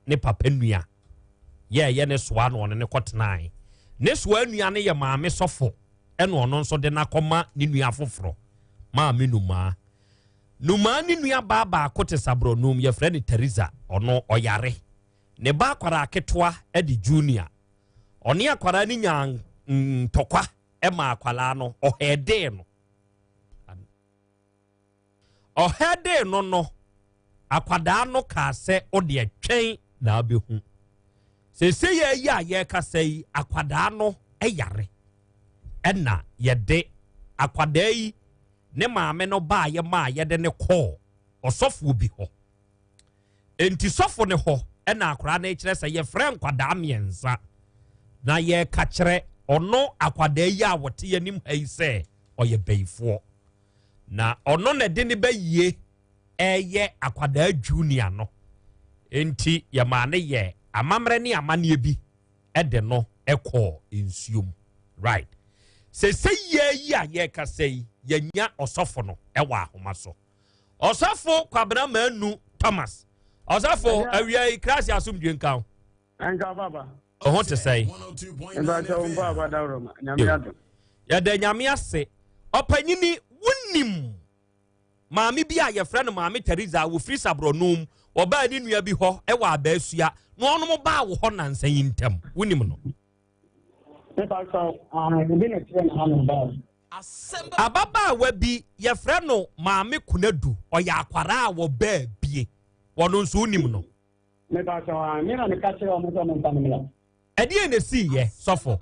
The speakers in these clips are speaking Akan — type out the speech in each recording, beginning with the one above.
Ne papa nua yɛ ɛyɛ ne soa na ɔne no kɔtenae. Ne soa nua no yɛ maame sɔfo ɛna ɔno nso de no akɔma ne nua foforɔ, Maame Numaa. Numaa ne nua baa baako te Saborɔnum, yɛfrɛ no Teresa, ɔno ɔyare. Ne ba akwadaa ketewa de Junior. Ɔne akwadaa no nyaa ntɔkwa ma akwadaa no, ɔhɛɛdee no. Ɔhɛɛdee no no, akwadaa no kaa sɛ wodeɛ twɛn na abɛhu. Seesei yi a yɛrekasa yi, akwadaa no yare. Ɛna yɛde akwadaa yi ne maame no baeɛ maa yɛde no kɔɔ ɔsɔfoɔ bi hɔ. Enti sɔfo no hɔ na akwadaa no rekyerɛ sɛ yɛfrɛ nkwadaa mmiɛnsa na yɛreka kyerɛ ɔno akwadaa yi a wɔte anim ha yi sɛ ɔyɛ bayifoɔ. Na ɔno na ɛde ne bayie ɛreyɛ akwadaa junior no. Enti yɛmaa no yɛ amammerɛ ne amanneɛ bi de no kɔɔ nsuo mu. Right. Sese yɛ yi a yɛrekasa yi, yɛnya ɔsɔfo no wɔ ahoma so. Ɔsɔfo Kwabena Manu Thomas. Ɔsɔfo, awia yi krasi asomdwe nka wo. Nka papa. Ɔho te sɛn? Mpakyɛ wo mpa aba dawuro ma. Nyame adom. Yɛda Nyame ase. Ɔpanyini, wonim maame bi a yɛfrɛ no Maame Teresa a wɔfiri Saborɔnom, wɔbaa ne nua bi hɔ wɔ Abaasua, na ɔnom baa wo hɔ nansa yi ntam. Wonim no? Ababaawa bi, yɛfrɛ no Maame Konadu, ɔyɛ akwaraa a wɔbaa bie. Wɔno nso wonim no? Ɛdeɛn na ɛsiiɛ, sɔfo?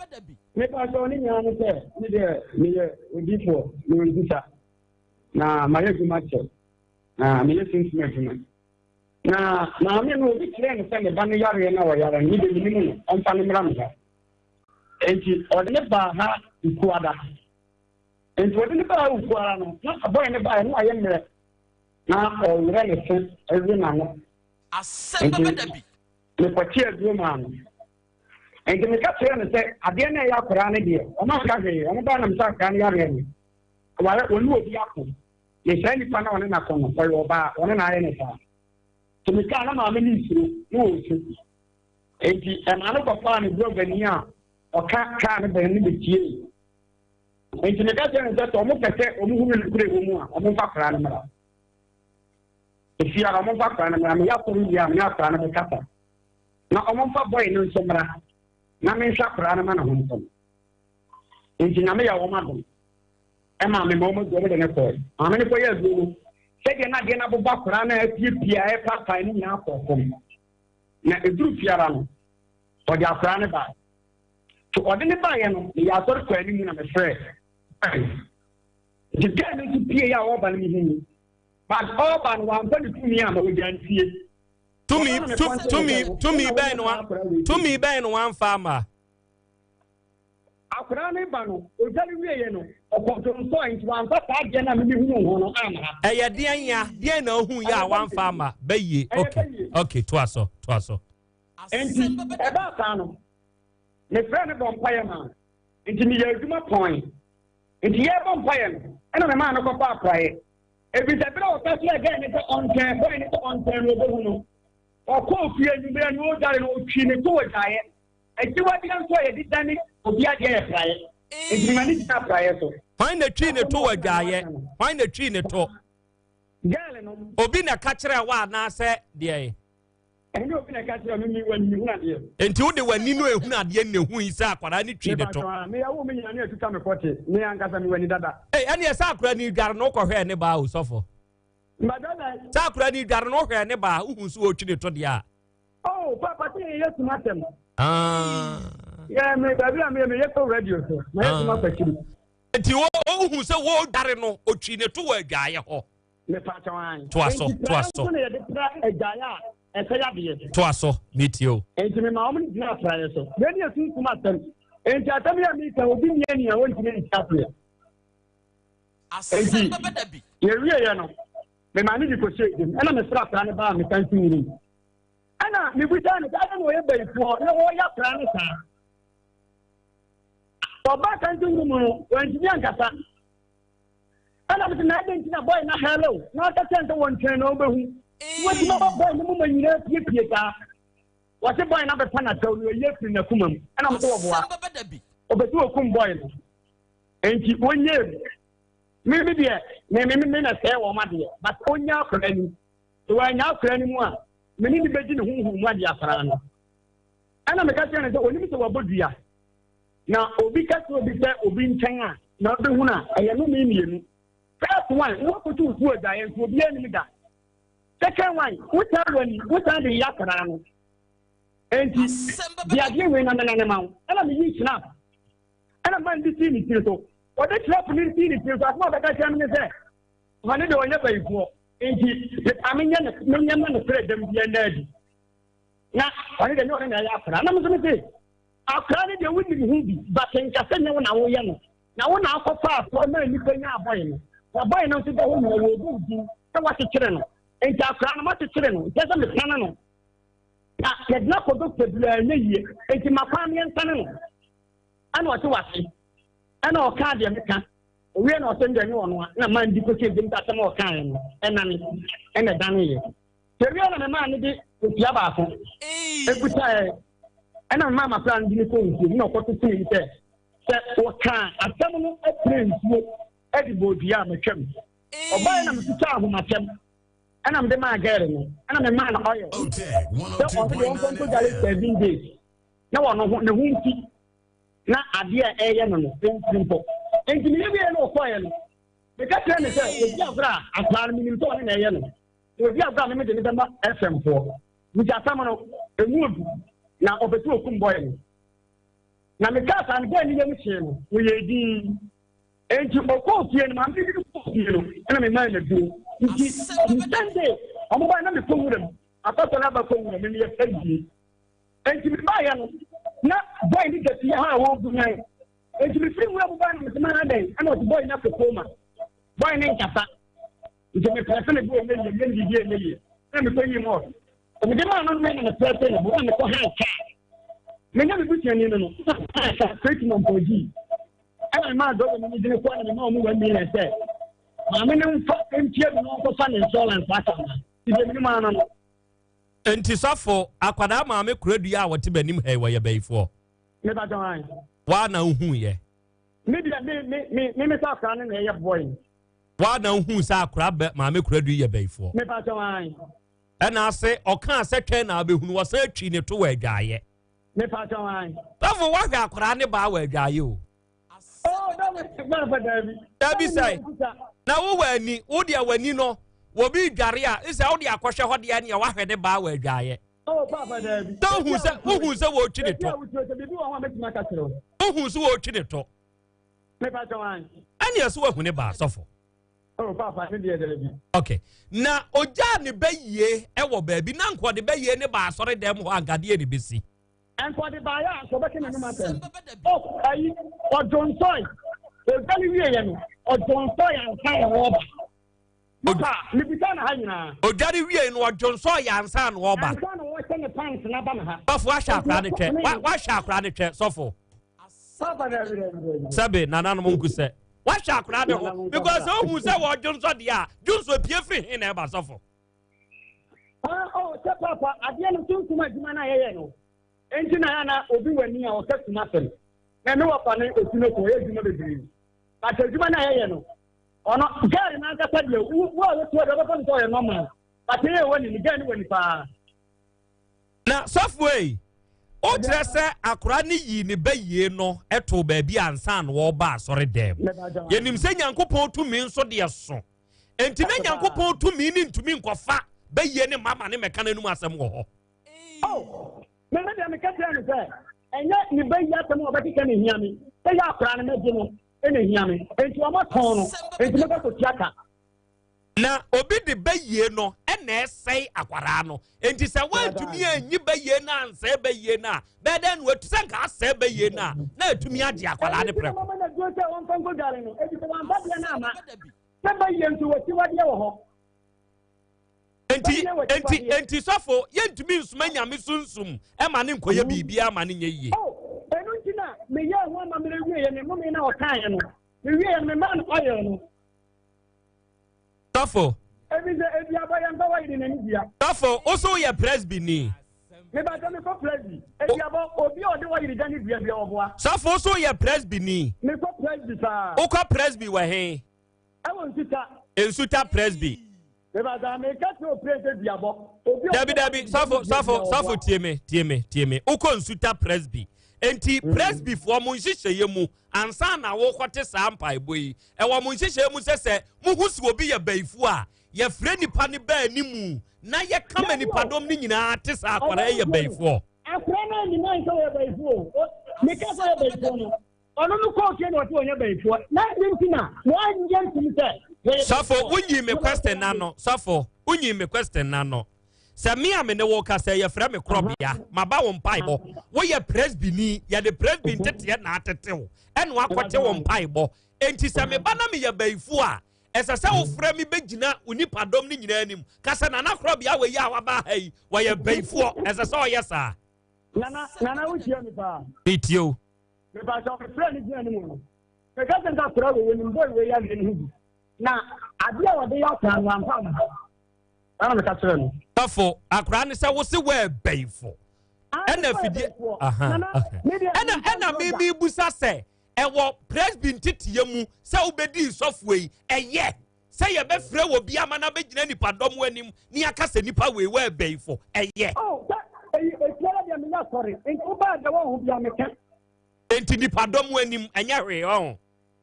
Mepakyɛw, ne nyinaa ne sɛ, me deɛ meyɛ odiyifoɔ, mewɔ nsisa, na mayɛ adwuma kyɛ, na meyɛ sunsum adwuma. Na maame no, obi kyerɛɛ no sɛ ne ba no yareɛ no a ɔyare no, me deɛ menim no, ɔmfa no mmra me hɔ. Enti ɔde no baa ha Ukuada. Enti ɔde no baa ha Ukuada no, na abɔe no baeɛ no ayɛ mmerɛ, na ɔwerɛ ne se awie n'ano. Enti mekɔte aduro maa no. Enti meka kyerɛɛ no sɛ adeɛ no a ɛyɛ akwadaa no deɛ, wɔanka hwee. Wɔbaa na mesɛ akwadaa no yareɛ no, wayɛ ɔne obi ako. Ne saa nipa no a ɔne no ako no, ɔyɛ ɔbaa, ɔno na ayɛ no saa. Nti mekaa na maame no nsuro, na ɔresu. Enti ɛmaa no kɔfaa ne brɔgani a ɔka kaa no bɛn no bɛtiee. Enti meka kyerɛɛ no sɛ sɛ wɔpɛ sɛ wɔhunu nokorɛ wɔ mu a, wɔmfa akwadaa no mmra. Efie ara, wɔmfa akwadaa no mmra. Meyɛ asɔre wie a, me ne akwadaa no bɛkasa. Na wɔmfa bɔe no nso mmra, na menhwɛ akwadaa no ma ne ho ntɔ no. Enti Nyame yɛ wɔn adom. Ɛmaa me ma wɔn aduro, wɔde no kɔe. Maame no kɔyɛ aduro no, sɛdeɛ na adeɛ no abobɔ akwadaa no a apiapia a ɛrepaapae no nyinaa kɔɔ fam. Na ɛduru fie ara no, ɔde akwadaa no bae. So ɔde no baeɛ no, meyɛ asɔre kɔɔ anim na mefrɛɛ. Nti gɛɛ no nso pie a ɔreba no mehu. But ɔreba no, wamfa ne tumi amma, ɔgyaa ne fie. Tumi, tumi, tumi bɛn no, tumi bɛn no wamfa amma? Akwadaa no ba no, ɔdware wieeɛ no, ɔkɔ dwonsɔe nti wamfa saa adeɛ no a meme hunuu ho no amma ha. Ɛyɛ deɛn ya? Deɛn na wohu yɛ a wamfa amma? Bɛyie. Okay, okay, toa so, toa so. Nti ɛbaa saa no, mefrɛɛ no bɔɔ mpaeɛ maa no. Nti meyɛɛ adwuma pɔn. Nti yɛrebɔ mpaeɛ no, ɛna memaa no kɔfaa praeɛ. Ɛfiri sɛ berɛ a ɔka kyerɛɛ gɛɛ no sɛ ɔntwɛn, bɔe no sɛ ɔntwɛn no ɔbɛhu no, ɔkɔɔ fie anwummerɛ no ɔredware no, ɔtwii ne to wɔ gyaeɛ. Akyiwadeɛ nso a yɛde dane obi adeɛ yɛ praeɛ. Enti mema no gyina praeɛ so. Hwan na twii ne to wɔ adwaeɛ? Hwan na twii ne to? Girl no. Obi na ɛka kyerɛɛ wo anaasɛ deɛn? Ɛnyɛ obi na ɛka kyerɛɛ me, me w'ani mehunu adeɛ. Enti wode w'ani no ehunu adeɛ na ehui sɛ akwadaa no twii ne to? Mepa kyɛw, meyɛ wo me nyina ne atwitwa me kɔte, me ankasa me w'ani dada. Ei, ɛneɛ sɛ akwadaa no redware no wokɔhwɛɛ ne baa o, sɔfo. Mba dada. Sɛ akwadaa no redware no wohwɛɛ ne baa, wohu sɛ ɔretwi ne to deɛ a. Oh, papa, sɛ yɛyɛ sum asɛm. Ah. Yɛ me baabi a meyɛ meyɛ kɔ radio so. Mayɛ sum ah. akwakyiri. Nti wohu sɛ wɔredware no, otwi ne to wɔ adwaeɛ hɔ. Mepa kyɛw an. Toa so, toa so. Nti na yɛde pra adwaeɛ a ɛsɛ yadeɛ. Toa so, metie o. Nti mema wɔn gyina apraeɛ so. Wei ne sunsum asɛm. Nti asɛm yi a meka obi nni ani a wɔntumi nte aseɛ. Nti yɛwieɛ no, memaa no de kɔhyɛɛ dwam ɛna mefrɛ akwadaa no baa me santi nwunu mu ɛna mebisaa no sɛ adɛn na ɔyɛ bayifoɔ na wɔyɛ akwadaa no saa ɔbaa santi nwunu mu no wantumi ankasa ɛna mese na adɛn nti na bɔe na hɛlɛw na aka kyɛn sɛ wɔntwɛn na wobɛhu wɔtumi aba bɔe no mu ma nyinaa piepie saa. Wɔse bɔe no abɛpa n'atɛw no ayi afiri n'akoma mu. Ɛna mo sɛ wɔboa. Ɔpɛ sɛ wɔkum bɔe no. Enti wɔnyɛɛ mu. Me me deɛ, me me me na sɛɛ wɔn adeɛ. But ɔnya akwadaa no mu. Sɛ wɔanya akwadaa no mu a, me ne no bɛdi ne honhom mu adeɛ akwadaa no. Ɛna meka kyerɛ no sɛ onim sɛ wabɔ dua. Na obi ka kyerɛ obi sɛ obi nkyɛn a na ɔbɛhunu a ɛyɛ nnome mmienu. First one, woakɔtu wo tuo agyaeɛ nso obiara nim da. Second one, wosan w'ani, wosan de yɛ akwadaa no. Enti, di adeɛ wei na mena ne ma wo. Ɛna meyi snap. Ɛna man de sii ne tiri so. Ɔde snap no sii ne tiri so. Asɛm a ɔbɛka kyerɛ me ne sɛ, ɔne deɛ ɔnyɛ bayifoɔ. Enti, metaa menyɛ ne menyɛ ma no korɛ dɛm biara nna adi. Na ɔne deɛ nyɛ ɔne na ɛyɛ akwadaa. Na me nso mese, akwadaa no deɛ wonim ho bi, but nka sɛ nyɛ wo na woyɛ no. Na wo na akɔfa asoɔ ma nnipa nya abɔe no. Na bɔe no nso da hɔ nyina wɔbɔ wo din sɛ woakyekyere no. Enti akwadaa no moakyekyere no, nkyɛ sɛ mesane no. Na yɛde no akɔ dɔkta biara ɛnyɛ yie. Enti ma kwan me yɛnsane no. Ɛna ɔse wate. Ɛna ɔkaa deɛ meka. Owie na ɔse ndeɛ nyɛ ɔno a. Na man di kɔsi ebiem sɛ asɛm a ɔkaeɛ no ɛnane ɛna ɛdaneeɛ. Sɛ wie na memaa no de kosua baako ekutaeɛ. Ɛna memaa m'akwadaa no de no kɔɔ nsuo mu na ɔkɔto tenee mu sɛ sɛ wɔkaa asɛm no pere nsuo de bɔɔ dua a matwam. Ɔbaeɛ na metwitwaa ahomakyɛm ɛna mede maa gɛɛre no ɛna memaa no oil sɛ ɔno deɛ ɔmfa nkɔdware 7 days na wɔno ho ne ho nti na adeɛ a ɛyɛ no no ɛmfiri mpo. Nti meyɛ wieɛ na ɔkɔeɛ no meka kyerɛ ne sɛ ɔdi agorɔ a akwadaa no menim sɛ ɔne na ɛyɛ no ɔdi agorɔ a memede ne bɛma FM foɔ. Nti asɛm no ɛmu odu na ɔpɛ sɛ ɔkum bɔe no. Na mekaa saa no, bɛɛ ne yam hyee no, wɔyɛɛ dinn. Enti ɔkɔɔ fie no, maame bi de kɔɔ fie no, ɛna memaa no aduro. Nti Sunday, wɔn bae na mekɔ nwura mu, akɔsɔre aba kɔ nwura mu, meyɛ fɛ yie. Enti mebaeɛ no, na bɔe no da fie ha a wɔrebu nan. Enti mefiri nwura mu bae no, mese maa dɛn? Ɛna ɔse bɔe no akɔ koma. Bɔe no nkasa. Nti mepɛɛ sɛ ne bo ɛnyɛ yie, meyɛ no biribi a ɛnyɛ yie. Ɛna mekɔyii mɔɔt. Mede maa no no na mepɛɛ sɛ ne bo, na mekɔ han kaa. Me ne me busuani no no, na han kaa straight to Mampɔgyi. Ɛna memaa dɔkta no gyina kɔ na memaa ɔmo 1 million sɛ maame no mfa ntua bi na ɔnkɔfa ne insurance aka ma. Nti deɛ menim ara no no. Nti sɔfo, akwadaa maame kura dua a wɔte b'anim ha yi, wɔyɛ bayifoɔ? Mepa kyɛw ae. Waa na wohuu yɛ? Me deɛ me me me me me sɛ akwadaa no na ɛyɛ boy no. Waa na wohuu sɛ akwadaa bɛ maame kura dua yɛ bayifoɔ? Mepa kyɛw ae. Ɛna ase ɔkaa sɛ twɛn na abɛhunu, wɔsan twi ne to wɔ adwaayɛ. Mepa kyɛw ae. Sɔfo, woahwɛ akwadaa ne baa wɔ adwaayɛ o. Oh, dabi, dabi. Dabi sɛ, na wowɔ ani, wo deɛ w'ani no, wɔbi dware a, sɛ wode akɔhwɛ hɔ deɛ neɛ woahwɛ ne baa wɔ adwaayɛ. Oh, papa, dabi. Sɛ wohu sɛ, wohu sɛ wɔretwi ne to. Ebi a wotuo sɛ biribi wɔ hɔ a mɛtumi aka kyerɛ wo. Wohu sɛ wɔretwi ne to. Mepa kyɛw ae. Ɛneɛ so woahu ne baa, sɔfo. Oh, papa, ne deɛ dabi. Okay. Na ogyaa ne bɛyie ɛwɔ baabi na nka ɔde bɛyie ne ba asɔre dɛm hɔ anka deɛ ne bɛsi. Nkɔde baayɛ a nka ɔbɛka n'anom asɛm. Oh, ayi, ɔdwonsɔe. Odwa ne wieɛ no, ɔdwonsɔe ansa na ɔreba. Papa, mebisa na ha nyinaa. Odwa ne wie no, ɔdwonsɔe ansa na ɔreba. Ansa na ɔhyɛ ne pants na ba na ha. Sɔfo, wahyɛ akora ne twɛ. Wahyɛ akora ne twɛ, sɔfo. Papa, dabi, dabi, dabi. Sɛbe, nananom nku sɛ. Wahyɛ akora ne ho. Because ohu sɛ wɔdwonsɔ deɛ a, dwonsɔ pie firi he na ɛba, sɔfo? Ah, oh, sɛ papa, adeɛ no sunsum adwuma no a yɛyɛ no. Enti na yɛ na obi wɔ ani a ɔka sum asɛm. Na me wɔfa ne osi no so, ɔyɛ adwuma bebree. But adwuma no a yɛyɛ no, ɔno, girl no ankasa deɛ, wo a wotoɔ deɛ, wobɛfa no sɛ ɔyɛ normal. But ɛyɛ wɔ ni, girl no wɔ ni paa. Na sɔfo yi, wokyerɛ sɛ akora ne yii ne bɛyie no too baabi ansa na wɔreba asɔre dɛm. Yɛnim sɛ Nyankopɔn tumi nso deɛ so. Enti na Nyankopɔn tumi ne ntumi nkɔfa bɛyie ne mama ne mɛka n'anum asɛm wɔ hɔ. Oh, me me deɛ meka kyerɛ no sɛ ɛnyɛ ne bɛyi asɛm a ɔbɛkeka ne hia me sɛ yɛ akora no mɛgye no ɛna hia me enti ɔma tɔn no enti mɛkɔ kɔtua ka. Na obi de bɛyie no ɛna ɛsɛe akwaraa no. Enti sɛ woantumi anyi bɛyie no ansɛe bɛyie no a, bɛyɛ dɛn na watu sɛ nka asɛe bɛyie no a, na atumi agye akwaraa no prɛko. Enti na mama no aduro sɛ ɔmfa nkɔdware no, enti sɛ wamfa deɛ no amma sɛ bɛyie nso wɔakyiwadeɛ wɔ hɔ. Enti, enti, enti sɔfo, yɛntumi nsoma Nyame sunsum ɛma ne nkɔyɛ biribiara ma ne nyɛ yie. Oh, ɛno nti na meyɛɛ ho amammerɛ wieɛ, ne nnome na ɔkaeɛ no, mewieɛ no memaa no oil no. Sɔfo. Ebi sɛ ebi abɔ yɛn mfa wɔyere n'ani dua. Sɔfo, wo so woyɛ presby ni? Mebatɔ mekɔ Presby. Aduabɔ, obi a ɔde wɔyere gya ne dua bia ɔboa. Sɔfo so yɛ Presby ni? Mekɔ Presby paa. Wokɔ Presby wɔ he? Ɛwɔ Nsuta. Nsuta Presby. Mebatɔ meka kyerɛ opire sɛ duabɔ. Obi a Dabi dabi, sɔfo sɔfo sɔfo tie me tie me tie me. Wokɔ Nsuta Presby. Enti Presby foɔ mo nhyehyɛeɛ mu ansa na wokɔte saa mpaebɔ yi. Ɛwɔ mo nhyehyɛeɛ mu sɛ sɛ mohu sɛ obi yɛ bayifoɔ a yɛfrɛ nipa no ba animu na yɛka ma nipadɔm no nyinaa te sɛ akwadaa yi yɛ bayifoɔ. Akwadaa no anim ayɛ sɛ ɔyɛ bayifoɔ o. Meka sɛ ɔyɛ bayifoɔ no, ɔno no kɔɔ fie na ɔte ɔnyɛ bayifoɔ. Na ne nti na wɔanyɛ ntom sɛ wɔyɛ Sɔfo, wonyi me question n'ano. Sɔfo, wonyi me question n'ano. Sɛ me a me ne wo kasa yɛfrɛ me korɔbea, maba wo mpaebɔ. Woyɛ presbyni, yɛde presby nteteɛ na atete wo, ɛna wakɔte wo mpaebɔ. Enti sɛ meba na meyɛ bayifoɔ a, ɛsɛ sɛ wofrɛ me bɛgyina wo nipadɔm no nyinaa anim ka sɛ nana korɔbea wei a waba ha yi wɔyɛ bayifoɔ. Ɛsɛ sɛ ɔyɛ saa. Nana, nana wotie me paa. Metie o. Mepa sɛ ɔmefrɛ no gyina anim no. Meka sɛ nka akora wei wɔnim bɔe wei adeɛ no ho bi. Na adeɛ a wɔde yɛ akora no amfa no. Ɛna meka kyerɛ no. Sɔfo, akora no sɛ wo se wɔyɛ bayifo. Ɛna fidie. Ɛna ɛna mimi busa sɛ ɛwɔ presby nteteɛ mu sɛ wobɛdi nsɔfoɔ yi ɛyɛ sɛ yɛbɛfrɛ wɔ bi ama no abɛgyina nipadɔm anim ne aka sɛ nipa wei wɔ ɛbɛyifo ɛyɛ. Enti nipadɔm anim ɛnyɛ hwee ɔho.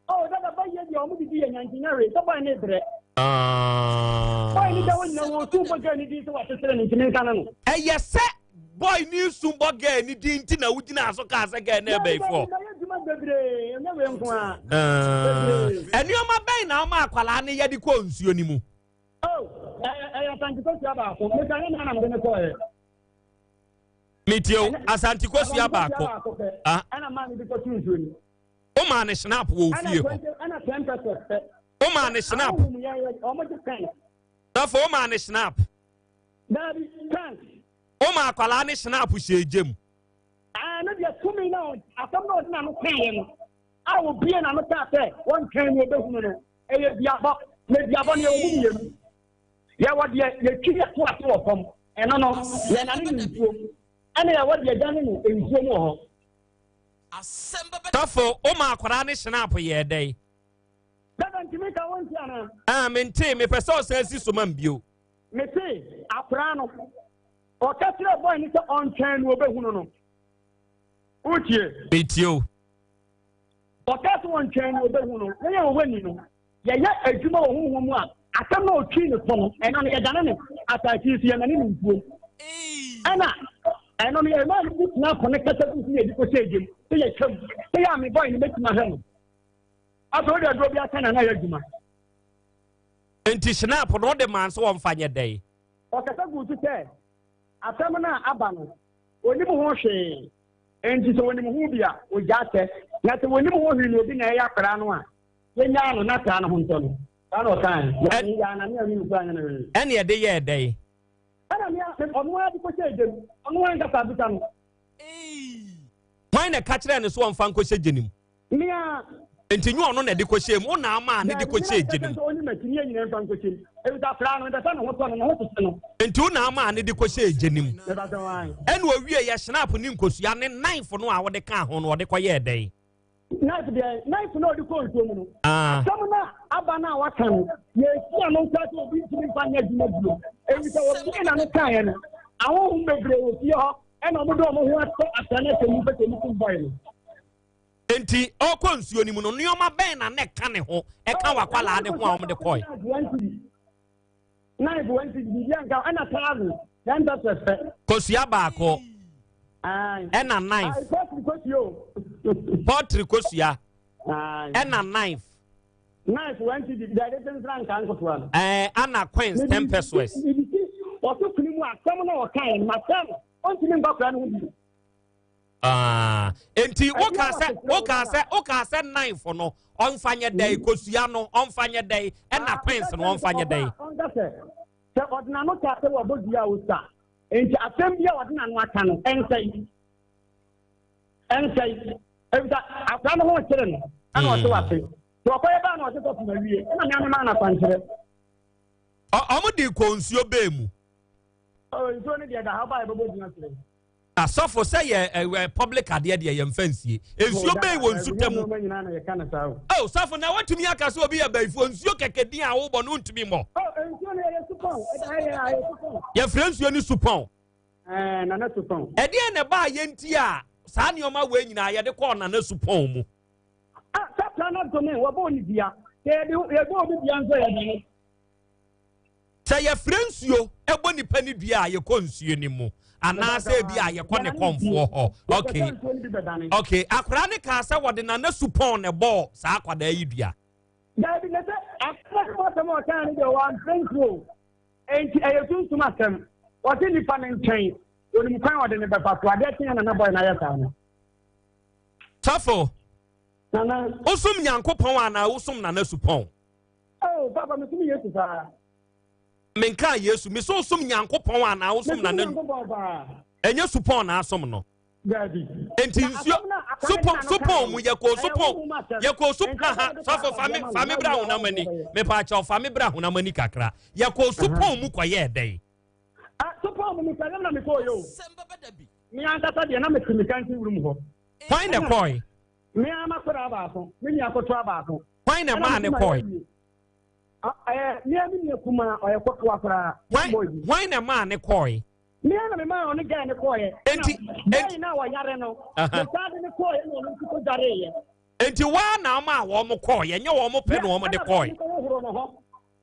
Oh, dada ba yɛ deɛ ɔmo didi yɛ nyanti nyɛ hwee sɛ bɔyɛ ne brɛ. Bɔyɛ ne da wɔn nyina wɔn su bɔ gɛɛ ne din sɛ wɔakyekyere ne ntumi nka ne no. Ɛyɛ sɛ boy ne su bɔ gɛɛ ne din nti na wogyina so kaa sɛ gɛɛ ne ɛbɛyifoɔ. Nneɛma bɛn na ɔma akwadaa no yɛde kɔ nsuo no mu? Metie o, asante kosua baako. Womaa ne snap wɔ ofie hɔ. Womaa ne snap. Sɔfo womaa ne snap. Woma akwadaa ne snap hyɛ egya mu. Ɛno deɛ tumi na asɛm na ɔde n'ano kaeɛ no a obie n'ano kaa sɛ wɔntwɛn no ɔbɛhunu no ɛyɛ duabɔ na duabɔ no yɛwɔ mu mmienu yɛwɔ deɛ yɛtwi yɛto ase wɔ fam ɛno no yɛnane no nsuo mu ɛna yɛwɔ deɛ gya ne no nsuo mu wɔ hɔ. Tɔfo woma akwadaa ne snap yɛɛ dɛn? Dada ntumi ka wɔn ti anaa? Ah, mente mepɛ sɛ ɔsan si so ma mbio. Mese akwadaa no ɔka kyerɛ bɔy no sɛ ɔntwɛn no ɔbɛhunu no. Wotie? Metie o. Ɔka sɛ ɔntwɛn no ɔbɛhu no. Yɛyɛ wɔ wani no, yɛyɛ adwuma wɔ honhom mu a, asɛm na ɔtwi ne so no, ɛno no yɛdane no asase so, yɛnane no nsuom. Ɛna ɛno no yɛma no bi tena akɔ ne kasa bi so yɛde kɔhyɛ adwam sɛ yɛtwam sɛ yɛ a me bɔy no bɛtumi ahwɛ no. Afei wode aduro bi aka na na yɛ adwuma. Nti snap no wode maa sɛ wɔmfa nyɛ dɛn? Ɔkasa guu so sɛ asɛm no a aba no, onim ho hwee. Enti sɛ onim ho bi a, ogyaa kyɛ. Na sɛ onim ho hwee na obi na ɛyɛ akwadaa no a, yɛnyaa no na akwadaa no ho ntɔ no. Saa na ɔkae. Na yɛnyaa no na yɛne no kura nyɛ no hwee. Ɛne ɛde yɛɛ dɛn? Ɛna me a, ɔno ara de kɔhyɛɛ gya mu. Ɔno ara nkasa abisa no. Hwan na ɛka kyerɛɛ no sɛ ɔmfa nkɔhyɛ gya no mu? Me a. Enti nyɛ ɔno na ɛde kɔhyɛɛ mu, wo na ama ne de kɔhyɛɛ gya no mu. Enti wo na ama ne de kɔhyɛɛ gya no mu. Ɛna owie yɛ snap ne nkosua ne knife no a wɔde kaa ho no ɔde kɔyɛɛ dɛn? Knife deɛ knife na ɔde kɔɔ nsuo mu no. Asɛm no a aba no a waka no yɛsi ano nka sɛ obi ntumi mfa nyɛ adwuma bio. Ɛfiri sɛ wɔbie na no kaeɛ no ahonhom bebree wɔ fie hɔ ɛna wɔde wɔn ho ato asɛm no sɛ nnipa sɛ nnipa bɔe no. Enti ɔrekɔ nsuo no mu no, nneɛma bɛn na na ɛka ne ho, ɛka w'akwadaa ne ho a wɔde kɔe? Kosua baako, ɛna knife. Pɔtri kosua, ɛna knife. Knife wɔn ti di dade tentena nka nkotoa no. Ɛɛ ana coins 10 pesewas. Ɔso kuni mu asɛm na ɔka yɛn ma sɛm ɔntumi nkɔ akora no ho bi. Ah, enti woka sɛ woka sɛ woka sɛ knife no ɔnfa nyɛ dɛn kosua no ɔnfa nyɛ dɛn ɛna coins no ɔnfa nyɛ dɛn. Ɔnka sɛ sɛ ɔde n'ano ka sɛ wɔbɔ dua a osa nti asɛm bi a ɔde n'ano aka no ɛnsɛe ɛnsɛe ebisa akora no ho kyerɛ no ɛna ɔte wase sɛ ɔkɔyɛ baa na ɔte sɛ ɔtoma wie ɛna mmea no maa no akwankyerɛ. Ɔmo de kɔ nsuo bɛɛ mu. Nsuo no deɛ da ha ɔbaa yɛbɛbɔ dua kyerɛ. Asɔfo sɛ yɛ ɛ public adeɛ deɛ yɛn fɛ nsie. Nsuo bɛyi wɔ nsu tɛ mu. Oh sɔfo na watumi aka sɛ obi yɛ bɛyifoɔ nsuo kɛkɛ din a wobɔ no ntumi mmɔ. Yɛfrɛ nsuo no supɔn. Nana supɔn. Ɛdeɛn na ɛbaa yɛn ti a saa nneɛma wei nyinaa yɛde kɔɔ nana supɔn mu. Ah, sɛ na dome wɔbɔ ne dua. Yɛbɔ obi dua nso yɛ dane. Sɛ yɛfrɛ nsuo bɔ nipa no dua a, yɛkɔ nsuo no mu anaasɛ ebi a yɛkɔ ne kɔnfoɔ hɔ. Okay. Okay. Akwadaa no kaa sɛ wɔde nana supɔn na ɛbɔɔ saa akwadaa yi dua. Daabi na sɛ akwadaa no asɛm a ɔkaa no deɛ wɔamfrɛ nsuo. Enti ɛyɛ sunsum asɛm. Wɔte nipa no nkyɛn. Onim kwan a ɔde no bɛfa so. Adeɛ kye a nana bɔe no ayɛ saa no. Sɔfo, Nana. Wosom Nyankopɔn anaa wosom nana supɔn? Oh, Papa, mesom Yesu paa. Menkaa Yesu, me so som Nyankopɔn anaa wosom nana? Nyankopɔn paa. Ɛnyɛ supɔn na asom no. Dabi. Enti nsuo supɔn supɔn mu yɛkɔ supɔn yɛkɔ sup aha sɔfo fa me fa me bra honam ani mepa akyɛw fa me bra honam ani kakra yɛkɔ supɔn mu kɔyɛɛ dɛn. Ah, supɔn mu mesɛlɛm na mekɔɔ yɛ o. Me ankasa deɛ na mete me kanti wurum hɔ. Hwan na ɛkɔe? Me ara m'akwadaa baako, me nua ketewa baako. Hwan na ɛmaa ne kɔe? Ɛɛ, me ara me nua kumaa, ɔyɛ kɔtoa koraa. Hwan hwan na ɛmaa ne kɔe? Me ara na memaa ɔne gɛɛ ne kɔeɛ. Enti enti na ɔyare no, mesaa de ne kɔeɛ na ɔno nso kɔdwareeɛ. Enti waa na ɔmaa wɔn kɔeɛ, nyɛ wɔn pɛ na wɔn de kɔe. Hohoro no hɔ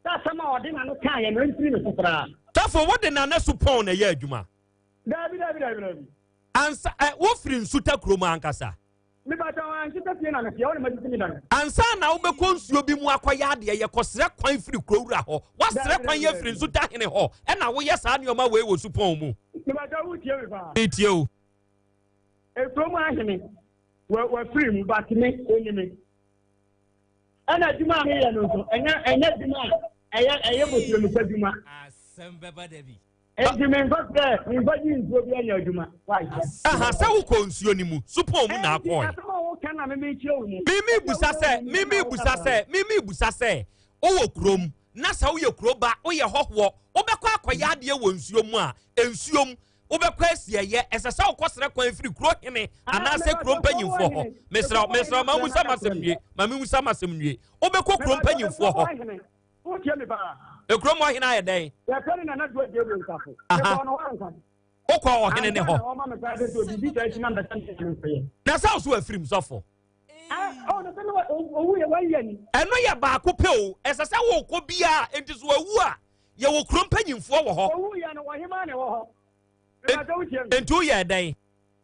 sɛ asɛm a ɔde n'ano kaeɛ no ɛmfiri ne so koraa. Tafo, wode nana supɔn na ɛyɛ adwuma? Daabi, daabi, daabi, daabi. Ansa ɛ, wofiri Nsuta kurom ankasa? Mepakyɛ wo, Nsuta fie na mete, ɛhɔ na masisi me dan. Ansa na wobɛkɔ nsuo bi mu akɔyɛ adeɛ, yɛkɔsrɛ kwan firi kuro wura hɔ. Woasrɛ kwan afiri Nsuta hene hɔ, ɛna woyɛ saa nneɛma wei wɔ supɔn mu. Mepakyɛ wo, wotie me paa? Metie wo. Ekurom ahene, wɔ, wafiri mu, but me, ɔni me. Ɛna adwuma a meyɛ no nso, ɛnyɛ, ɛnyɛ adwuma a ɛyɛ, ɛyɛ boturomisa adwuma. Asɛm bɛba da bi. Enti memfa sɛ memfa gye nsuo bi anya adwuma. Why? Aha, sɛ wokɔ nsuo no mu, supɔn mu na akɔe. Enti asɛm a woka na meme kyerɛ wo mu. Meme busa sɛ, meme busa sɛ, meme busa sɛ, wowɔ kurom, na sɛ woyɛ kuro ba, woyɛ hɔhoɔ, wobɛkɔ akɔyɛ adeɛ wɔ nsuo mu a, nsuo mu, wobɛkɔ asiɛyɛ, ɛsɛ sɛ wokɔsrɛ kwan firi kuro hene anaasɛ kuro mpanyimfoɔ hɔ. Mesrɛ wo, mesrɛ wo, ma musa m'asɛm nwie, ma me musa m'asɛm nwie. Wobɛkɔ kuro mpanyimfoɔ hɔ. Wotie me paa. Ekurom ɔhene ayɛ dɛn? Yɛfrɛ no Nana Duo Gabriel Nsafo. Mekɔɔ no hɔ ansa. Wokɔɔ ɔhene ne hɔ. Ansa na ɔma me kwan sɛ sɛ biribi saa si na mbɛsɛ me me nkɔyɛ. Na sɛ ɔso afirim sɔfo. Oh, na sɛ ne owu yɛ wɔn yɛ ni. Ɛno yɛ baako pɛ o. Ɛsɛ sɛ wokɔ biara nti so wawu a yɛwɔ kurom mpanyimfoɔ wɔ hɔ. Owu yɛ no ɔhemaa na ɛwɔ hɔ. Mebakyɛ wotie me. Nti woyɛɛ dɛn?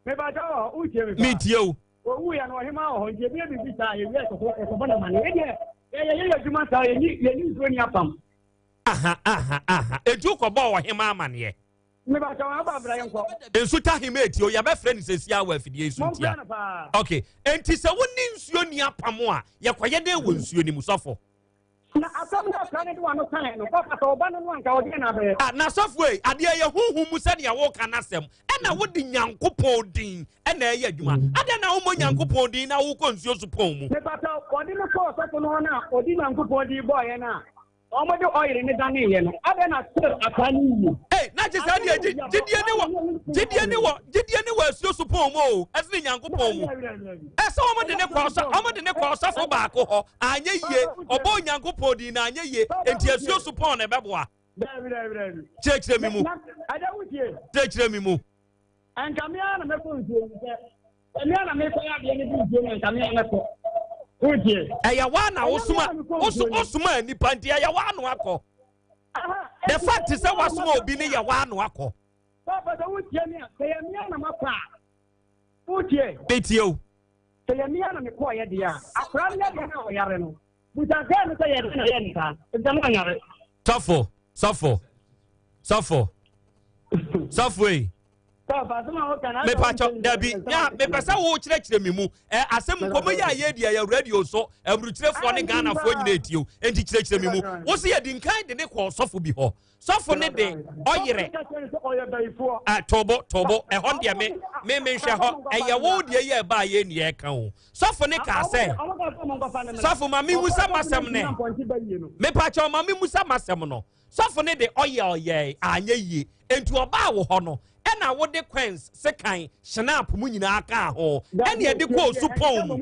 Mebakyɛ wɔ hɔ wotie me paa. Metie o. Owu yɛ no ɔhemaa wɔ hɔ nti ebi ebi saa yɛwie ɛkɔkɔ ɛkɔbɔ na mane yɛ deɛ yɛyɛ yɛyɛ adwuma saa yɛni yɛni nsuo ni apam. Aha aha aha eti wokɔbɔ ɔhemaa amaneɛ. Mebakyɛ wɔn aba abira yɛn kɔ. Nsuta hema eti o yɛbɛfrɛ no sɛsi awɔ afidie yi so ntia. Mompɛ no paa. Okay enti sɛ wo ne nsuo ni apam a yɛkɔyɛ dɛn wɔ nsuo ni mu sɔfo? Na asɛm no a ɔkaa no de w'ano kae no, papa, sɛ ɔba no no anka ɔdeɛn na abɛyɛ? Ah, na sɔfo ei, adeɛ yɛ honhom mu sɛdeɛ woka n'asɛm, ɛna wode Nyankopɔn din ɛna ɛyɛ adwuma. Mm. Adɛn na wommɔ Nyankopɔn din na wokɔ nsuo supɔn mu? Mepata, wɔde no kɔɔ sɔfo no hɔ no a ɔde Nyankopɔn din bɔɔyɛ no a, wɔde ɔyere ne daneeɛ no, adɛn na still ataa no yie? Ei, na gye saa deɛ gyidie ne wɔ gyidie ne wɔ gyidie ne wɔ asuo supɔn mu o, ɛsene Nyankopɔn mu. Ɛsɛ wɔn de ne kɔ ɔsɔ wɔn de ne kɔ ɔsɔfo baako hɔ anyɛ yie ɔbɔ Onyankopɔn din na anyɛ yie nti asuo supɔn na ɛbɛboa. Kyerɛkyerɛ mi mu. Kyerɛkyerɛ mi mu. Nka me ara na mɛkɔ nsuo mu sɛ sɛ me ara na mekɔ yɛ adeɛ no bi nsuo mu nka me ara mɛkɔ. Wotie. Ɛyɛ waa na wosoma wosoma nipa nti ɛyɛ waa no akɔ. The fact sɛ wasoma obi ne yɛ waa no akɔ. Papa sɛ wotie mi a sɛ yɛ me ara na makɔ a. Wotie? Metie o. Sɛ yɛ mea na mekɔɔyɛ deɛ a, akwadaa no yadeɛ no a ɔyare no, busa sɛ no sɛ yɛ dɛn na ɛyɛ no saa, efisɛ na ɔnyare. Sɔfo, sɔfo, sɔfo, sɔfo ei. Mepatɔ dabi nya mepɛ sɛ wo kyerɛkyerɛ me mu ɛ asɛm nkɔmɔ yi a yɛdi ɛyɛ radio so aburukyerɛfoɔ ne Ghanafoɔ nyina etie o enti kyerɛkyerɛ me mu wo se yɛdi nkan de ne kɔ ɔsɔfo bi hɔ Sɔfo ne de ɔyerɛ. Ah, tobo, tobo, ɛhɔ deɛ me, me me nhwɛ hɔ. Ɛyɛ wo deɛ yɛ ɛbaa yɛ ni ɛka o. Sɔfo ne kaa sɛ, sɔfo ma me musa masɛm ne. Mepa kyɛw ma me musa masɛm no. Sɔfo ne de ɔyɛ ɔyɛ anyɛ yie. Enti ɔbaa wo hɔ no, Ɛna wode coins, sekan, schnapp mu nyinaa kaa ho. Ɛne ɛde kɔɔ supɔn mu.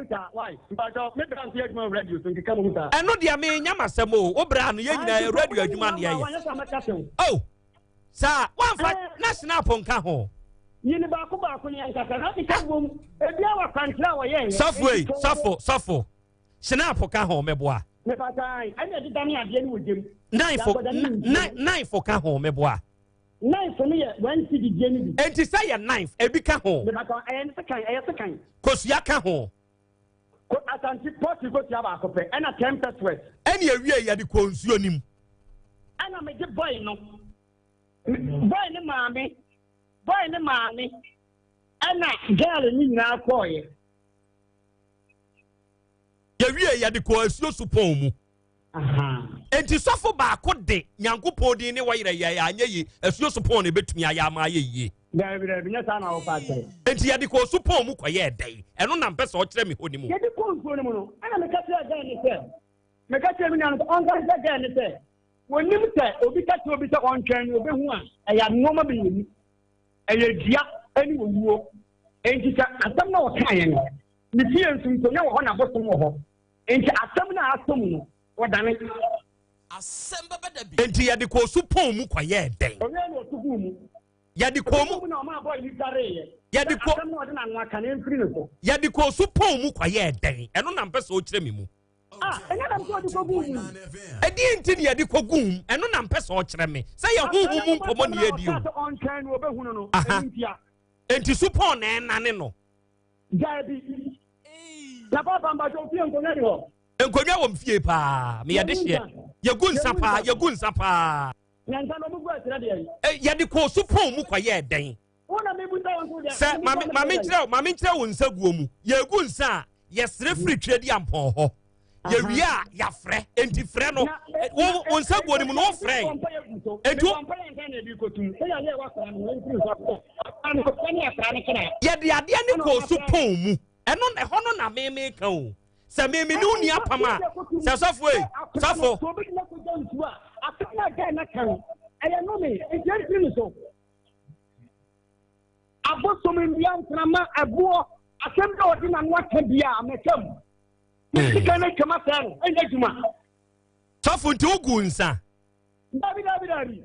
Ɛno deɛ menya m'asɛm o. Wo bra no yɛn nyinaa yɛ radio adwuma ne yɛyɛ. Oh, saa wamfa na schnapp nka ho. Yini baako baako yɛn nkasa na keka bom ebi awa kwankyerɛ a wɔyɛ yɛ. Sɔfo yi, sɔfo, sɔfo. Schnapp ka ho meboa. Mepata ɛna ɛdeda ne adeɛ ne wɔ gyem. Knife, knife ka ho meboa. Knife no yɛ one cedi deɛ no bi. Enti sɛ yɛ knife, ebi ka ho. Mepata ɛyɛ sekan, ɛyɛ sekan. Kosua ka ho. Ko Asante pɔtri kosua baako pɛ ɛna 10 pesewas. Ɛna ewie yɛde kɔ nsuo no mu. Ɛna megye boy no, boy no maame, boy no maame ɛna girl no nyinaa kɔɔeɛ. Yɛwie yɛde kɔ asuo supɔn mu. Enti sɔfo baako de Nyankopɔn din ne wɔyerɛ yɛe anyɛ yi asuo supɔn na ebetumi ayɛ ama ayɛ yie. Dabi dabi, nyɛ saa na wɔpa akyerɛ. Enti yɛde kɔɔ supɔn mu kɔyɛɛ dɛn? Ɛno na mpɛ sɛ ɔkyerɛ me hɔ ne mu. Yɛde kɔɔ nsuo no mu no, ɛna meka kyerɛɛ gɛɛ no sɛ, meka kyerɛɛ me nua no sɛ ɔnka nkyerɛ gɛɛ no sɛ, wɔnim sɛ obi ka kyerɛ obi sɛ ɔntwɛn no obehu a, ɛyɛ nneɛma mmienu. Ɛyɛ dua ne owuo. Enti sɛ asɛm no a ɔkaeɛ no, ne fie nso nkonnwa wɔ hɔ na abosom wɔ hɔ. Enti asɛm no a asɔ mu no, wɔdane. Asɛm bɛba da bi. Enti yɛde kɔɔ supɔn mu kɔyɛɛ dɛn? Ɔwɛn na ɔto guu mu. Yɛde kɔɔ mu. Mu na ɔmaa bɔɔ yi dwareeɛ. Yɛde kɔ. Asɛm no a ɔde n'ano aka no ɛmfiri ne so. Yɛde kɔɔ supɔn mu kɔyɛɛ dɛn? Ɛno na mpɛ sɛ ɔkyerɛ me mu. Ah, ɛnyɛ na mpɛ ɔde kɔguu mu. Ɛdeɛn nti na yɛde kɔguu mu? Ɛno na mpɛ sɛ ɔkyerɛ me. Sɛ yɛ honhom mu nkɔmmɔ na yɛredi o. Ɔkaa sɛ ɔntwɛn no ɔbɛhunu no. Aha. Ɛno ntia. Enti supɔn na ɛnane no. Daabi. Na papa mpakyɛ ofie nkonnwa ni hɔ. Nkonnwa wɔ m fie paa. Meyɛ de hyeɛ. Yɛgu nsa paa. Yɛgu nsa paa. Na nsa no ɔmo gu akyerɛ deɛ. Yɛde kɔɔ supɔn mu kɔyɛɛ dɛn? Wo na mebusa wɔn so deɛ. Sɛ maame maame nkyerɛ maame nkyerɛ wo nsa guo mu. Yɛgu nsa a yɛsrɛ firi twɛ di ampɔn hɔ. Yɛwie a yɛafrɛ. Enti frɛ no. Wo wo nsa guo no mu no wofrɛ. Enti wo. Yɛde adeɛ ne kɔɔ supɔn mu. Ɛno ɛhɔ no na meme ka o. Sɛ meme ne wo ni apam a sɛ sɔfo ei sɔfo. Abosom nnua mframa ɛboɔ asɛm bi a ɔde n'ano aka bi a mɛka mu. Ne sika no atwam asɛe no ɛnyɛ adwuma. Sɔfo nti wogu nsa. Dabi dabi dabi.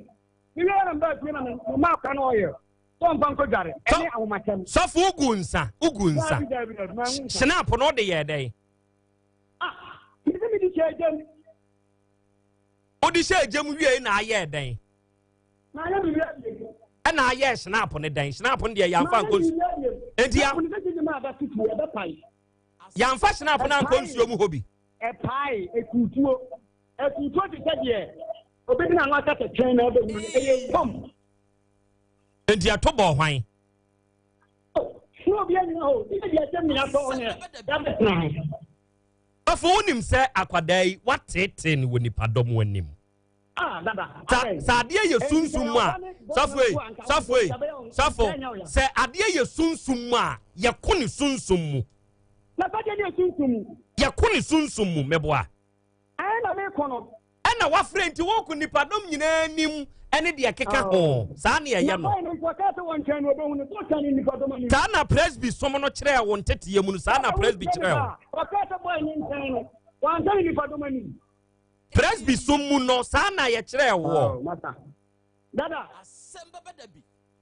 Mewie na mbaa fie na mema akora no ɔyɛ. Sɛ ɔmfa nkɔ dware ɛne ahomakyɛm. Sɔfo wogu nsa wogu nsa. Dabi dabi dabi mangu nsa. Snap no wode yɛɛ dɛn? Ah, mese mede hyɛ gya mu. Wode hyɛ gya mu wiei na ayɛɛ dɛn? Mayɛ biribi abiem. Ɛna ayɛɛ snap no dɛn? Snap no deɛ yɛamfa nkɔ nsu. Enti ya. Snap no sɛ gyegye ma abɛto tuo ɛbɛpae. Yɛamfa snap no ankɔ nsuo mu hɔ bi. Ɛpae, ɛkutuo. Ɛkutuo te sɛ deɛ obi de n'ano aka sɛ twɛn na ɛbɛhunu no, ɛyɛ pam. Enti ɛto bɔɔ hwan? Na obi anyina hɔ, ne deɛ ɛkyɛ mmea sɛ ɔne yɛabɛtena ho. Ɔfo wonim sɛ akwadaa yi wateetee no wɔ nipadɔm anim. Ah, dada. Sɛ adeɛ yɛ sunsum mu a, sɔfo ei, sɔfo ei, sɔfo, sɛ adeɛ yɛ sunsum mu a, yɛko ne sunsum mu. Na sɛ adeɛ yɛ sunsum mu. Yɛko ne sunsum mu, meboa. Ɛna mekɔ no. Ɛna wafrɛ nti wɔko nipadɔm nyinaa anim ɛne deɛ ɛkeka ho. Saa ne ɛyɛ no. Saa na Presby som no kyerɛɛ wo nteteɛ mu no, saa na Presby kyerɛɛ wo. Presby som mu no, saa na yɛkyerɛɛ woɔ.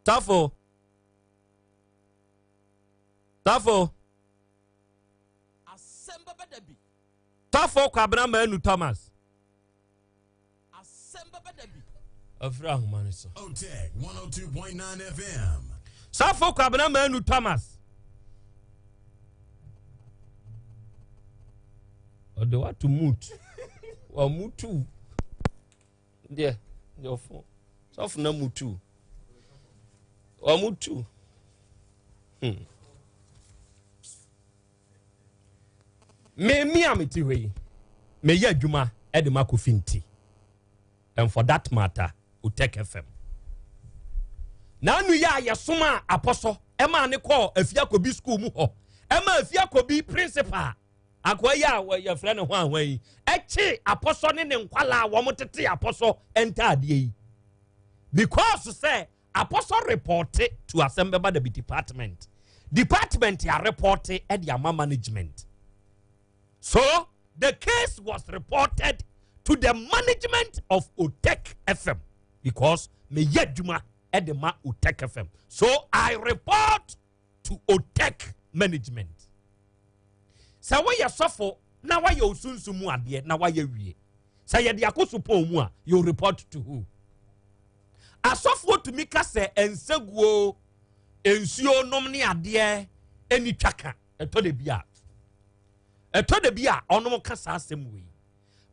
Sɔfo. Sɔfo. Sɔfo Kwabena Manu Thomas. Afiri ahoma no so. Sɔfo Kwabena Manu Thomas. Ɔde wato mute. Wa mutu. Deɛ, deɛ ɔfo. Sɔfo na mutu. Wa mutu. Me me a mete hɔ yi, meyɛ adwuma de ma Kofi Nti. And for that matter, Otec FM. N'anu yɛ a yɛsom a apɔsɔ ɛmaa ne kɔɔ Afiakobi school mu hɔ. Ɛma Afiakobi principal akoa yi a yɛfrɛ ne ho ahoa yi ɛkye apɔsɔ ne ne nkwalaa a wɔn tete apɔsɔ ntaadeɛ yi. Because sɛ Apostle report to asɛm bɛba dabi department. Department a report de ama management. So the case was reported to the management of Otec FM because meyɛ adwuma de ma Otec FM. So I report to Otec management. Sɛ woyɛ sɔfo na woayɛ osunsun mu adeɛ na woayɛ wie. Sɛ yɛde akɔ supɔn mu a, you report to who? Asɔfoɔ tumi ka sɛ nsaguo, nsuo nom ne adeɛ ɛni twaka. Ɛtɔ da bi a, ɛtɔ da bi a ɔnom ka saa asɛm wei.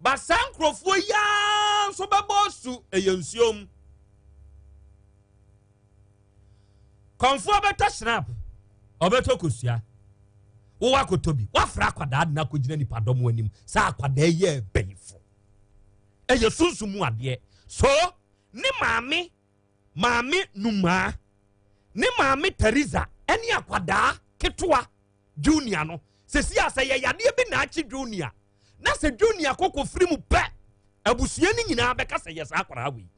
Ba saa nkurɔfoɔ yi ara nso bɛbɔ asu ɛyɛ nsuo mu. Kɔnfoɔ bɛtɔ snap, ɔbɛtɔ kosua. Wowɔ akɔtɔ bi, wafra akwadaa de no akɔgyina nipadɔm anim sɛ akwadaa yi yɛ bɛyifo. Ɛyɛ sunsum mu adeɛ. So ne maame, maame Numaa, ne maame Teresa ɛne akwadaa ketewa Junior no, sɛsi a sɛ yɛ yadeɛ bi na akye Junior, na sɛ Junior kɔkɔ firi mu pɛ, abusua no nyinaa bɛka sɛ yɛ saa akwadaa wei.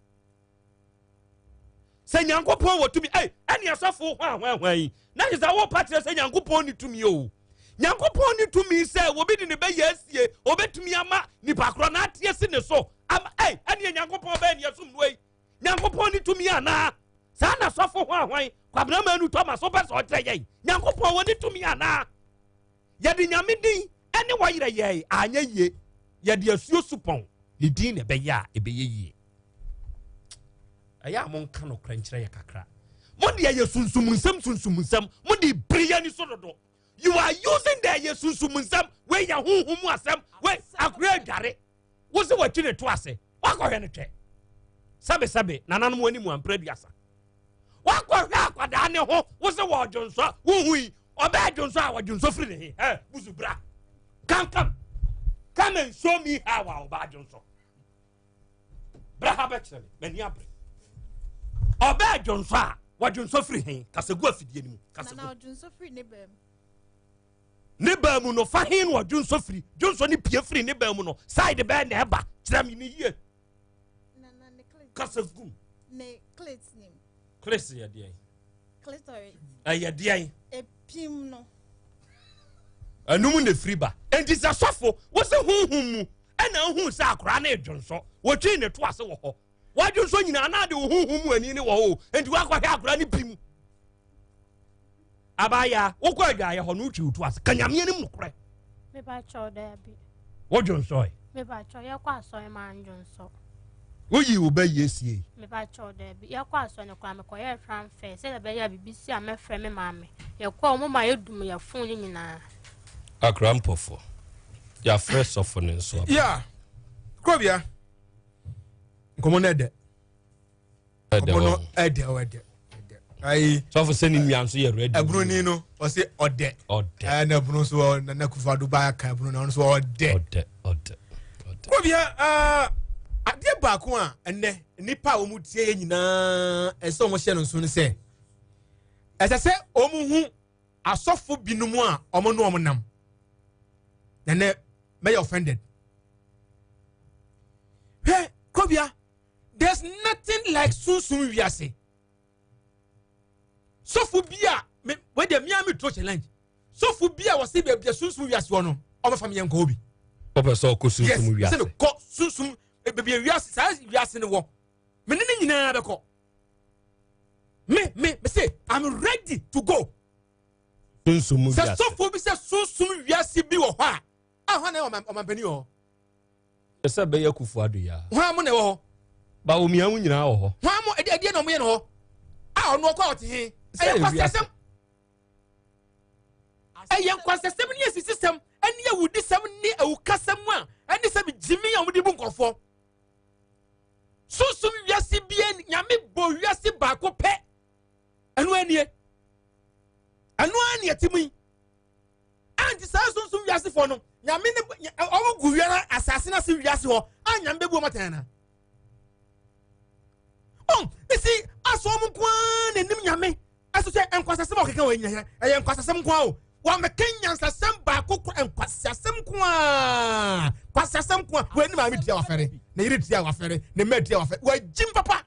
Sɛ Nyankopɔn wɔ tumi, ei, ɛne asɔfo hwan hwan hwan yi, na kyerɛ sɛ wopa kyerɛ sɛ Nyankopɔn ne tumi o. Nyankopɔn ne tumi sɛ obi de ne bɛyɛ asie, obɛtumi ama nipa korɔ na ateɛ si ne so. Ama, ei, ɛne Nyankopɔn bɛyɛ ne ɛsom no ei. Nyankopɔn ne tumi anaa? Saa na sɔfo hwan hwan, Kwabena Manu Thomas, wopɛ sɛ ɔkyerɛ yɛn. Nyankopɔn wɔ ne tumi anaa? Yɛde Nyame din ɛne wɔyerɛ yɛn anyɛ yie. Yɛde asuo supɔn ne din na ɛbɛyɛ a ɛbɛyɛ yie. Ɛyɛ a monka nokorɛ nkyerɛ yɛ kakra. Mo deɛ yɛ sunsum nsɛm sunsum nsɛm. Mo de bere yɛ ani so dodo. You are using the yɛ sunsum nsɛm. Wei yɛ honhom mu asɛm. Wei akora adware. Wo se watwi ne to ase. Wakɔhwɛ no twɛ. Sɛbesɛbe nananom anim ampere aduasa. Wakɔhwɛ akwadaa ne ho. Wo se wɔ dwonsɔ. Wohu yi. Ɔbɛɛ dwonsɔ a wɔdwonsɔ firi ne he. Ɛ busu bra. Come come. Come and show me how a ɔbaa dwonsɔ. Bra ha bɛkyerɛ me. M'ani abere. Ɔbɛɛ dwonsɔ a wɔdwonsɔ firi he. Kasagu afidie no mu. Kasagu. Nana ɔdwonsɔ firi ne baa mu. Ne baa mu no fa he na ɔdwonsɔ firi. Dwonsɔ ne pie firi ne baa mu no. Side bɛɛ na ɛba. Kyerɛ me ne yie. Nana ne clit. Kasagu. Ne clit nim. Clit yɛ deɛn? Clitoris. Ɛyɛ deɛn? Epim no. Ɛnum na efiri ba. Enti sɛ sɔfo wosi honhom mu ɛna ohun sɛ akwaraa no edwonsɔ, wotwi ne to ase wɔ hɔ. Wadwonsɔ nyinaa na ade wo honhom mu ani ne wɔ hɔ o. Enti wakɔhwɛ akwaraa no pim. Abaayaa, wokɔ adwaeɛ hɔ no wotwi wo to ase. Ka Nyame anim nokorɛ. Mepa kyɛw daabi. Wodwonsɔe? Mepa kyɛw yɛkɔ asɔre ma ndwonsɔ. Woyi wo ba yie sie? Mepa kyɛw daabi. Yɛkɔ asɔre no koraa mekɔyɛɛ transfer sɛdeɛ ɛbɛyɛ a biribi si a mɛfrɛ me maame. Yɛkɔɔ ɔmo ma yɛdum yɛ phone no nyinaa. Akra mpɔfo, yɛafrɛ sɔfo no nso aba. Yeah, Krobia, nkɔmɔ no ɛdɛ. Nkɔmɔ no ɛdɛ ɛdɛ. Ayi. Sɔfo sɛ ne nua nso yɛ ready. Ɛbroni no ɔse ɔdɛ. Ɔdɛ. Ɛna ɛbro nso Nana Akufo-Addo ba aka ɛbro na ɔno nso ɔdɛ. Ɔdɛ ɔdɛ. Krobia ɛɛ adeɛ baako a ɛnɛ nipa a wɔn tie yɛ nyinaa ɛsɛ wɔn hyɛ no nso no sɛ ɛsɛ sɛ wɔn hu asɔfo binom a wɔn ne wɔn nam na nɛ mɛyɛ offended. Hwɛ Krobia, there's nothing like sunsun wiase. Sɔfo bi a me wei deɛ mmea mi to challenge. Sɔfo bi a wɔsi baabi a sunsun wiase wɔ no, ɔbɛfa mi yɛn nkɔ obi. Ɔpɛ sɛ ɔkɔ sunsun wiase. Yes, sɛ mekɔ sunsun baabi a wiase saa wiase no wɔ. Me ne ne nyinaa bɛkɔ. Me me me say I'm ready to go. Sunsun wiase. Sɛ sɔfo bi sɛ sunsun wiase bi wɔ hɔ a, a hɔn na ɛwɔ ɔmampanin wɔ hɔ. Sɛ bɛyɛ Akufo-Addo yi a. Hwan mo na ɛwɔ hɔ? Ba omia mo nyinaa wɔ hɔ. Hwan mo ɛdeɛ ɛdeɛ na ɔmo yɛ no hɔ? A ɔno ɔkɔ a ɔte he? Ɛyɛ nkwasiasɛm. Ɛyɛ nkwasiasɛm ne asisisɛm ɛne awudisɛm ne awukasɛm a ɛne sɛ gyimi a wɔde bu nkurɔfoɔ. Sunsum wiase bie nyame bɔ wiase baako pɛ. Ɛno anie. Ɛno ara ne ɛte mu yi. Anti saa sunsum wiasefoɔ no, nyame ne wɔn gu wiara asase no ase wiase hɔ a nyame bɛbu wɔn atɛn ana? Ɔn, esi asɔ wɔn nko ara na enim nyame. Ɛso sɛ nkwasasɛm a ɔkeka wɔ nyina ɛyɛ nkwasasɛm nko ara o. Wɔamɛka nyansasɛm baako kora nkwasasɛm nko ara. Kwasasɛm nko ara. Wɔn anim maame tia wafɛre, ne yere tia wafɛre, ne mma tia wafɛre. Wɔagyim papa.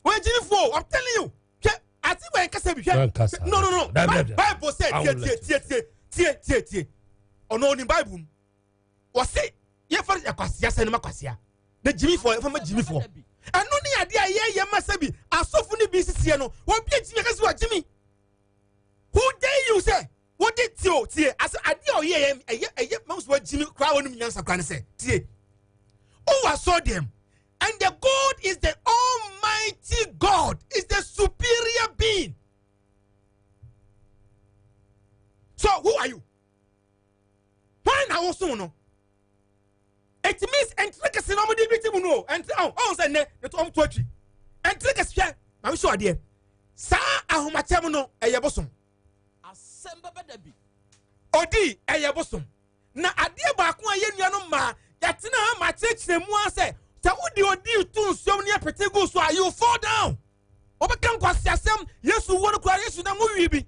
Wɔyɛ gyimifoɔ o, I'm telling you. Hwɛ, ase wɔ nkasa bi hwɛ. No no no. Bible sɛ tie tie tie tie tie tie tie. Ɔno onim Bible mu. Wɔse yɛfa akwasia sɛ no ma kwasia. Na gyimifoɔ yɛfa ma gyimifoɔ. Ɛno ne adeɛ a yɛyɛ ma sɛ bi asɔfo no bi sisiɛ no wɔbi agyimi akasi wɔ agyimi. Who dare you sɛ wode tie o tie asɛ adeɛ a ɔyɛ yɛ ɛyɛ ɛyɛ ma so agyimi koraa wɔnom nyansa koraa ne sɛ tie. Wowɔ asɔre dɛm and the God is the almighty God is the superior being. So who are you? Why na wosom no? It means ɛntere kɛse na wɔde bi ti mu no o ɛntere ɔn ɔn sɛ nnɛ ne to wɔn to atwi ɛntere kɛse hwɛ maame so adeɛ saa ahomakyɛm no ɛyɛ bosom. Asɛm bɛbɛ da bi. Odi ɛyɛ bosom na adeɛ baako a yɛn nuanom mmaa yɛatena ha ma akyerɛkyerɛ mu ara sɛ sɛ wode odi to nsuom ne apete gu so a you fall down wɔbɛka nkwasiasɛm yesu wuo no koraa yesu na mo wie bi.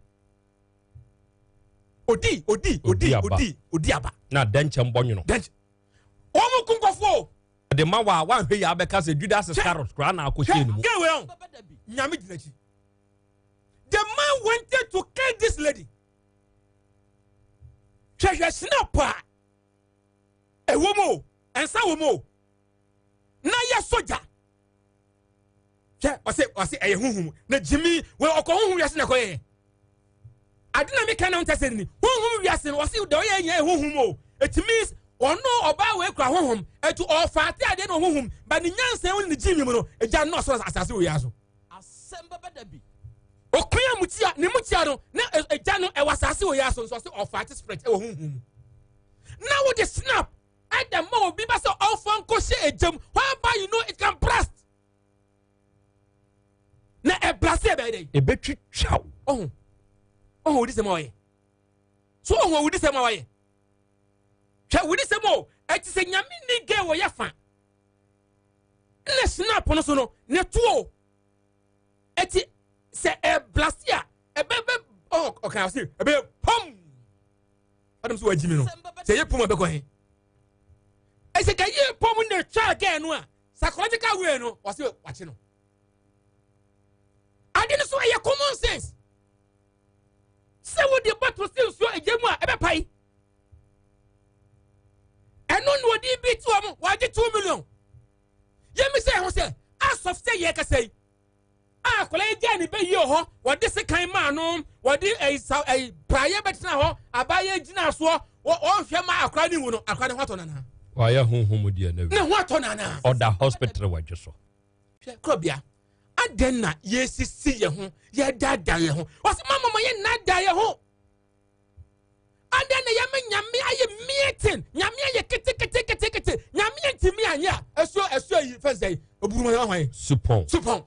Odi odi odi odi odi aba. Na dɛnkyɛm bɔ nwono. Dɛnkyɛm wɔn mu kunkɔfoɔ o. Ɔde ma wa wanhwɛ yɛ abɛka sɛ Judas Iscariot koraa na akɔhyɛ ne mu. Hwɛ gɛwɛ nyame gyina akyi. The man wanted to kill this lady. Hwɛhwɛ snap a ɛwɔ mu o, ɛnsa wɔ mu o. Na yɛ sogya. Hwɛ ɔsɛ ɔsɛ ɛyɛ huhum na gyimi wɔ ɔkɔ huhum wiase na ɛkɔyɛ. Ade na meka na ɔnta sɛ ni huhum wiase no ɔsɛ deɛ ɔyɛ nyɛ huhum o. It means ɔno ɔbaa wei kura huhum ɛtu ɔfa ate adeɛ na ɔhuhum ba ne nyansa ne ne gyimi mu no egya no ɔsoro asase wɔ yɛ so. Asɛm bɛbɛ da bi. Okua mutia ne mutia no na egya no ɛwɔ asase wɔ yɛ so nso ɔsɛ ɔfa ate spirit ɛwɔ huhum mu. Na wode snap ɛda ma obi ba sɛ ɔfa nkɔhyɛ egya mu whereby you know it can blast. Na ɛblast ɛbɛyɛ dɛ. Ebetwitwa wo. Ɔho ɔho wodi sɛm a ɔyɛ so ɔho wodi sɛm a ɔyɛ hwɛ wodi sɛm o ɛti sɛ nyame ni gɛ wɔ yɛ fa ɛna snap no so no ne to o ɛti sɛ ɛblast a ɛbɛbɛ ɔho ɔkan ɔsi ɛbɛyɛ pɔm ɔdɛm so wagyi mi no sɛ ɛyɛ pɔm a ɛbɛkɔ he ɛsɛ ka yɛ pɔm na ɛtwa gɛ no a psychological way no ɔsi wakye no ade no so ɛyɛ common sense sɛ wode bɔtɔ si nsuo egya mu a ɛbɛpae ɛno na ɔde bi ti wɔn wɔagye 2 million. Yɛmi sɛ ɛho sɛ asɔf sɛ yɛ kasa yi a akwadaa yi gya ne bɛ yie wɔ hɔ wɔde sekan maa no wɔde ɛyi sa ɛyi praeɛ bɛtena hɔ abaayɛ gyina soɔ wɔhwɛ ma akwadaa ne wu no akwadaa ne ho atɔ nana. Wayɛ honhom deɛ na ne ho atɔ nana. Ɔda hospital wadwo so. Hwɛ kurɔbea adɛn na yɛsisi yɛn ho yɛdaadaa yɛn ho wɔsɛ mama ma yɛnnaadaa yɛn ho adɛn na yɛma nyame ayɛ meeting nyame ayɛ keteketekete nyame ntumi anyɛ a ɛsuo ɛsuo yi fɛn sɛ oburuma yɛ hwan supɔn supɔn.